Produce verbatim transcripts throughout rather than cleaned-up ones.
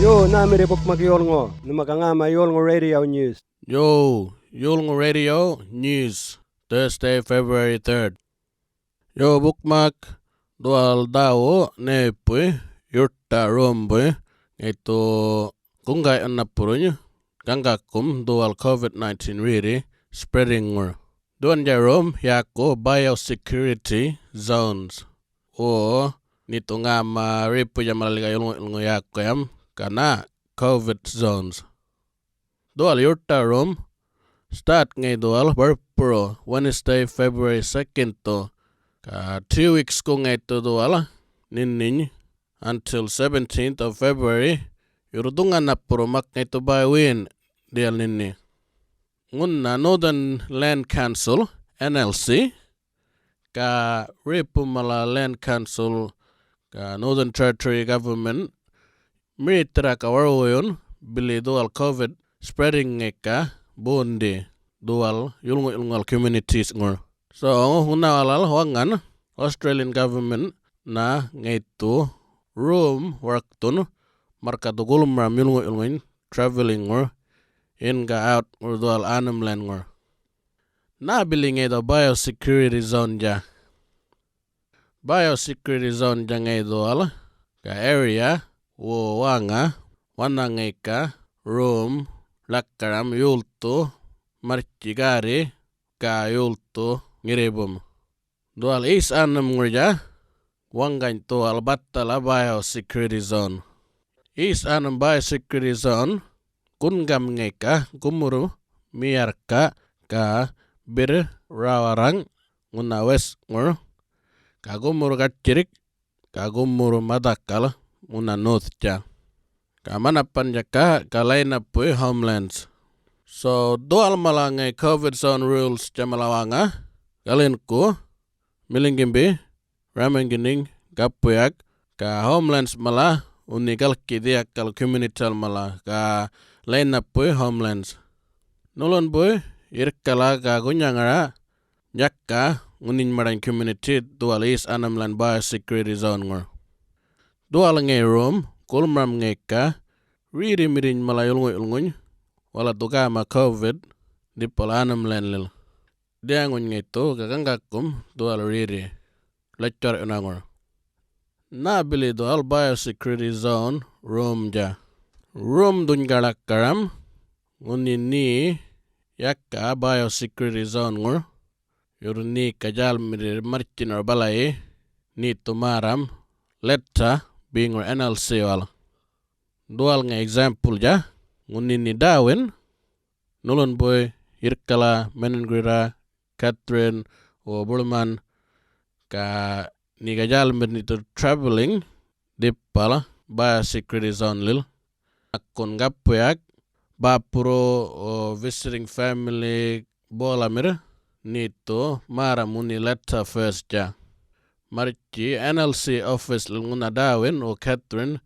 Yo, nhämirri bukmak yolŋu, nhuma ga ŋäma yolŋu radio news. Yo, yolŋu radio news, Thursday, February third. Yo, bukmak, dhuwal dhäwu naypuy yurta rombuy ŋaythu guŋgay'yunna purruny gaŋgakkum dhuwal covid nineteen riri spreading-ŋur. Dhuwandja rom yäku biosecurity zones. Wo, nithu ŋäma ripuyam malal ga yulŋu-yulŋu yäkuyam gana covid zones. Dhuwal yurta rom, start ŋayi dhuwal warpuru Wednesday, February second-thu, ga two weeks-ku ŋaythu dhuwal nininy until seventeenth of February, yurr dhuŋa napurru mak ŋaythu bäy win diyal nini. Ŋunha Northern Land Council, N L C, ga ripu mala Land Council, ga Northern Territory Government, mirithirra ga warwuyun bili dhuwal covid spreading ŋayka bundi dhuwal yulŋu-yulŋuwal communities-ŋur. So, ŋunha walal waŋan Australian government-na ŋaythu rom warkthun markathu gulmaram yulŋu-yulŋuny travelling-ŋur in ga out-ŋur dhuwal anumlan-ŋur. Nhä bili ŋayi dhuwal biosecurity zone-dja? Biosecurity zone-dja ŋayi dhuwal ga area wo waŋa wanha ŋayka rom lakaram yulthu marrtji gärri ga yulthu ŋirribum. Dhuwal East Annam-ŋurrnydja waŋgany dhuwal bathala biosecurity zone. East Annam biosecurity zone gungam ŋayka gumurr miyarrka' ga birr räwarraŋ ŋunha west-ŋur, ga gumurr gatjirrk, ga gumurr madhakal ŋunha north-dja, ga manapandjaka' ga laynapuy homelands. So dhuwal mala ŋayi covid zone rules-dja mala waŋa, galin'ku, milinggimbi, Ramanginiŋ, Gapuyak, ga homelands mala ŋunhi galki dhiyakal community-yal mala, ga laynapuy homelands. Nulunbuy yirrkala ga gunyaŋara nyaka ŋunhiny maṉḏany community dhuwal East Annamlan biosecurity zone-ŋur. Dhuwal ŋayi rom gulmaram ŋayka riri mirriny mala yulŋu-yulŋuny, walal dhu gäma covid dhipal Annamlanlil. Dhiyaŋuny ŋaythu ga gaŋgakkum dhuwal riri latjuwarr'yunaŋur. Nhä bili dhuwal biosecurity zone rom-dja? Rom dhuny ga ḻakaram, ŋunhi nhe yaka biosecurity zone-ŋur, yurr nheka djälmirr marrtjinawar balayi, nhe dhu märram letter beŋur N L C-wal. Dhuwal ŋayi example-dja, ŋunhi nhe Darwin, nulunbuy yirrkala Maningurra, Catherine, wo Buḻman, ga nheka djälmirr nhe dhu travelling dhipal biosecurity zone-lil. Ŋakkun Gapuyak, bäpurru, wo visiting family bolamirr, nhe dhu märram ŋunhi letter first-dja. Marrtji N L C office-lil ŋunha Darwin wo Catherine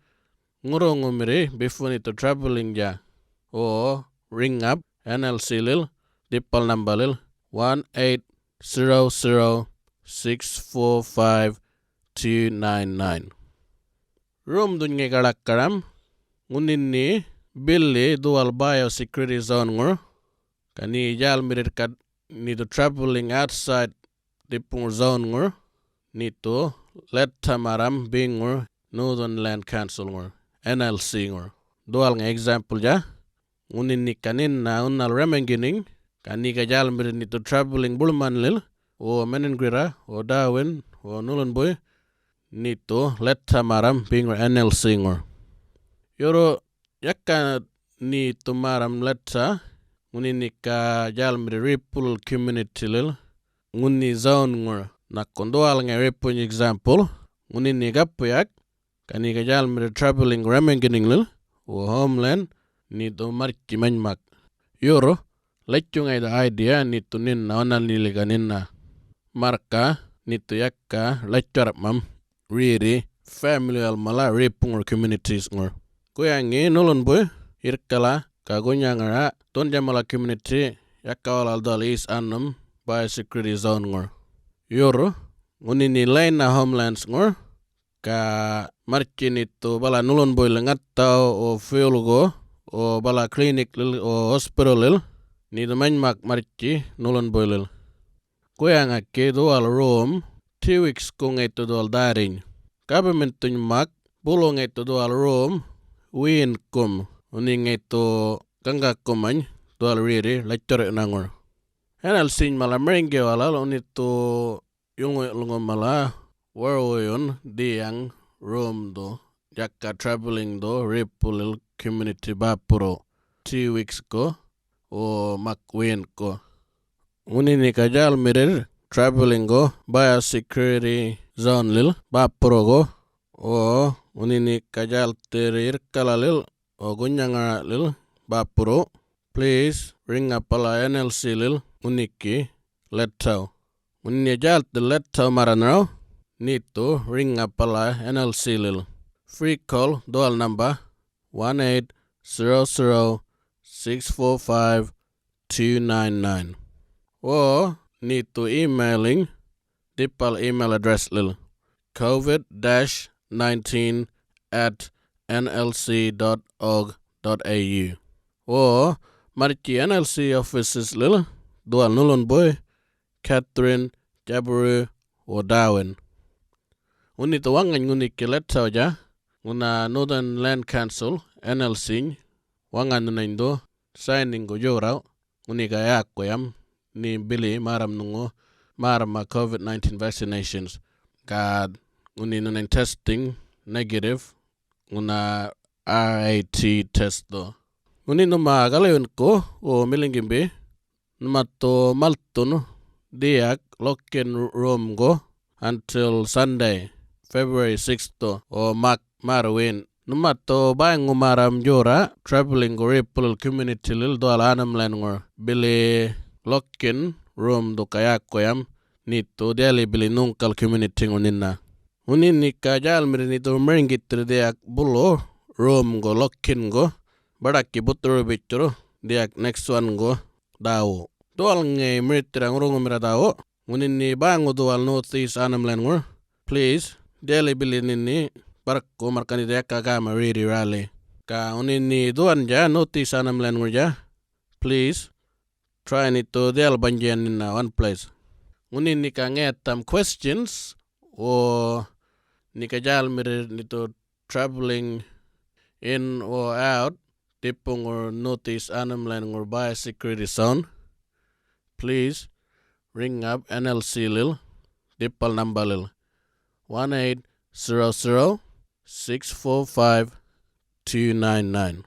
ŋurruŋumirri before nhe dhu travelling-dja, wo ring up N L C-lil dhipal nambalil one eight zero zero six four five two nine nine. Rom dhuny ŋayi ga ḻakaram, ŋunhi nhe bili dhuwal biosecurity zone-ŋur, ga nhe djälmirr gat nhe dhu travelling outside dhipuŋur zone-ŋur, nhe dhu letter märram beŋur Northern Land Council-ŋur, N L C-ŋur. Dhuwal ŋayi example-dja, ŋunhi nheka nhinna ŋunhal Ramanginiŋ, ga nheka djälmirr nhe dhu travelling Buḻmanlil, wo Maningurra, wo Darwin, wo nulunbuy, nhe dhu letter märram beŋur N L C-ŋur. Yurru yaka nhe dhu märram letter, ŋunhi nheka djälmirr ripulil community-lil ŋunhi zone-ŋur. Ŋakkun dhuwal ŋayi ripuny example, ŋunhi nhe Gapuyak, ga nheka djälmirr travelling Ramanginiŋlil, wo homeland, nhe dhu marrtji manymak. Yurr, latjuŋ ŋayi dhu idea nhe dhu nhinna wanhal nhe liga nhinna. Marrka, nhe dhu yaka latjuwarr'mam riri family-wal mala ripuŋur communities-ŋur. Guyaŋi nulunbuy yirrkala ga gunyaŋara dhundja mala community yaka walal dhuwal East Annam biosecurity zone-ŋur. Yurr, ŋunhi nhe layna homelands-ŋur, Ga marrtji nitu bala Nhulunbuyil ŋathaw o fuel-gu o bala clinic-lil o hospital-lil, nitu manymak marrtji Nhulunbuyil. Guyaŋaki dhuwal rom, two weeks-ku ŋayitu dhuwal dhärriny. Government-thuny mak bulu ŋayitu dhuwal rom wiyinkum, ŋunhi ŋayitu gaŋgakumany dhuwal riri latjarr'yunaŋur. N L C-ny mala marŋgi walal ŋunhi yulŋu-yulŋu mala warwuyun dhiyaŋ romdhu yaka travelling-dhu Ripulil community bapurru two weeks-ku o mak wiyinkum. Ŋunhi nhi ga djälmirrir travelling-gu biosecurity zone-lil bapurrugu, o ŋunhi nhi ga djälthirr yirrkalalil o gunyaŋaralil bapurru, please riŋa bala N L C-lil ŋunhiki letter. Ŋunhi nhi djälthil letter marranharaw, nitu riŋa bala N L C-lil. Free call, dhuwal number one eight zero zero six four five two nine nine. Or nitu emailing dhipal email address-lil, covid dash nineteen at N L C dot org dot A U. Or marrtji N L C offices-lil, dhuwal Nhulunbuy, Catherine, Jabiru, o Darwin. Ŋunhi dhu waŋany ŋunhiki letter-wutja, ŋunha Northern Land Council, N L C-ny, waŋa nhunany dhu signing-gu djorraꞌ, ŋunhi ga yäkuyam nhe bili märram nhuŋu märrma covid nineteen vaccinations, ga ŋunhi nhunany testing negative, ŋunha R A T test-dhu. Ŋunhi nhuma galyunku, o Milinggimbi, nhuma dhu malthun dhiyak lokin romgu until Sunday, February sixth, o mak märrwin. Nhuma dhu bäyŋu märram djorra travelling-gu Ripulil community-lil dhuwal Anumlanŋur, bili lokin romdhu ga yäkuyam nitu dhiyali bili nhuŋgal community-ŋur nhinna. Ŋunhi nhi ga djälmirr nitu marŋgithirr dhiyak bulu romgu lokin-gu, baḏakki buthuru bitjurr dhiyak next one-gu dhäwu. Dhuwal ŋayi mirithirra ŋurruŋumirra dhäwu, ŋunhi nhi bäyŋu dhuwal North East Anumlanŋur, please, dhiyali bili nhinni barrku marrkani yaka gäma riri rally. Ga ŋunhi nhi dhuwandja North East Anumlanŋurrnydja, please, try nitu dhiyal banydjiyan nhinna one place. Ŋunhi nhi ga ŋayatham questions, o nhi ga djälmirr nitu travelling in or out Dipuŋur North East Anumlanŋur biosecurity zone, please ring up N L C-lil dhipal number-lil one eight zero zero six four five two nine nine.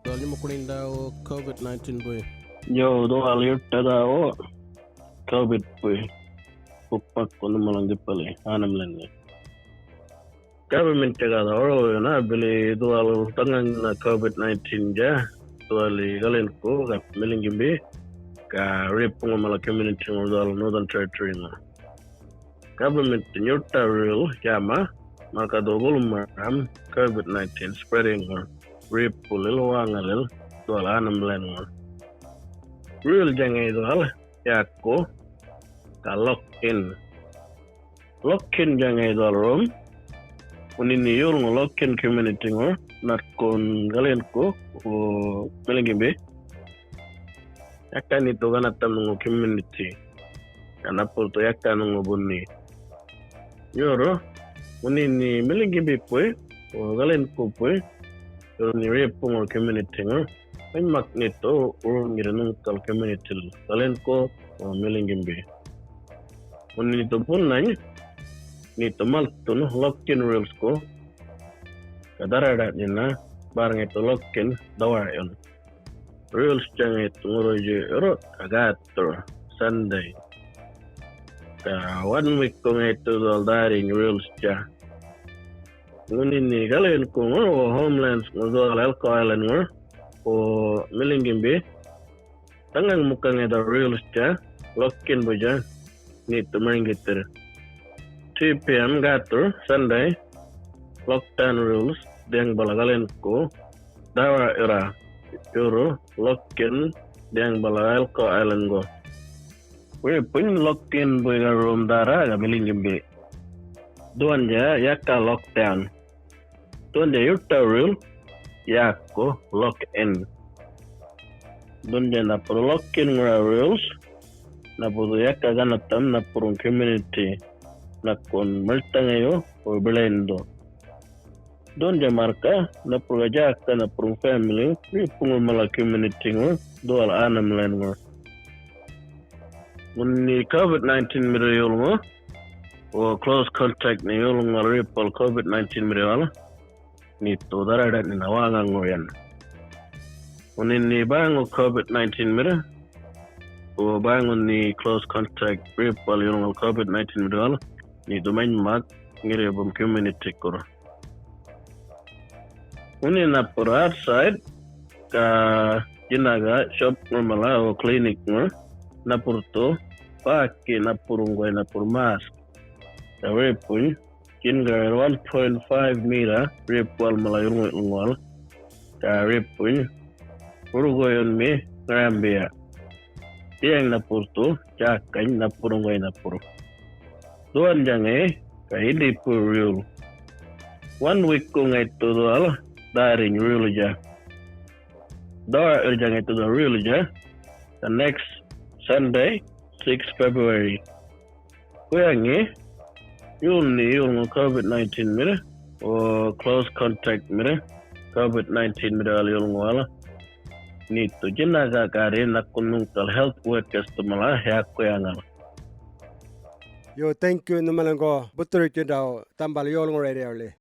Dhuwal nyumukuṉin dhäwu covid nineteen buy. Yo, dhuwal yurrta dhäwu covid buy. Bukmakku nhumalaŋ dhipali Anumlanŋi. Government-tja ga dhä warawuyuna bili dhuwal dhaŋaŋnha covid nineteen-dja, dhuwali Galenku ga Milinggimbi, ga Ripuŋur mala community-ŋur dhuwal Northern Territory-ŋur. Government-nha yurrta rule djäma, marrkadhu gulmaram covid nineteen spreading-ŋur Ripulil wäŋalil dhuwal Anumlanŋur. Rule-dja ŋayi dhuwal yäku ga lock-in. Lock-in-dja ŋayi dhuwal rom, ŋunhi nhi yolŋu lock-in community-ŋur, natkun Galenku, o, Milinggimbi. Yaka nitu ganatham nhuŋu community, ga napurthu yaka nhuŋu bunni. Yurru, ŋunhi nhi Milinggimbi puy, o, Galenku puy, yurru nhi Ripuŋur community-ŋur, manymak nitu wurruŋirri nhuŋgal community-lil Galenku, o, Milinggimbi. Ŋunhi nitu bunany, nitu malthun lock-in rules-ku, ga dharraḏa nhinna, bärr ŋayitu lock-in dhawar'yun. Rules-tja ŋayitu ŋurruyurru ga gätthur Sunday. Ga one week-ku ŋayitu dhuwal dhärriny rules-tja. Ŋunhi nhi Galenku-ŋur, o, Homelands-ŋur dhuwal Elko Island-ŋur, o, Milinggimbi, dhaŋaŋ muka ŋayi dhä rules-tja, lock-in butja, nitu marŋgithirr. Two P M gätthur Sunday, lockdown rules dhiyaŋ bala Galenku dhawar'yurra, yurru lock-in dhiyaŋ bala Elko Island-ŋu. Wiripuny lock in buy ga room dhärra ga milinggimbi. Dhuwandja yaka lockdown. Dhuwandja yurtawriyul yaku lock in. Dhuwandja napur lock in ŋura rules, napur yaka ganatam napurung community nakun marthaŋayu o bilayndu. Dhuwandja marka napur ga jaka napurung family ripuŋur mala community ŋur dhuwal anamlaynŋur. Ŋunni covid nineteen miri yulŋu o close contact ni yulŋu wal ripal covid nineteen miri wal nitu dharadak nina waŋaŋur yan. Ŋunni ni baŋu covid nineteen miri o baŋu ni close contact ripal yulŋu covid nineteen miri wal nitu manymak ŋirribum community kur. Ŋunni napur outside ga jinaga shop ŋur mala o clinic ŋur napurthu bäki napurung guy napur mask. Ga wiripuny jingarir one point five meter rip wal mala yulŋu-yulŋu wal. Ga wiripuny burrkuyunmi ŋarambiya. Dhiyaŋ napurthu jakany napurung guy napur. Dhuwandja ŋayi ga yindipur riyul. Wan wikku ŋaythu dhuwal dhärriny riyulja. Dhawar irrja ŋaythu dhuwal riyulja. The next Sunday, sixth February. Kuyaŋi yulni yulŋu covid nineteen miri o close contact miri covid nineteen miri wal yulŋu wal nitu jinaga gari nakun nuŋtal health workers tumala yakuyaŋal. Yo, thank you nhumalaŋgu buthurutjindaw Dhambal yolŋu radio li.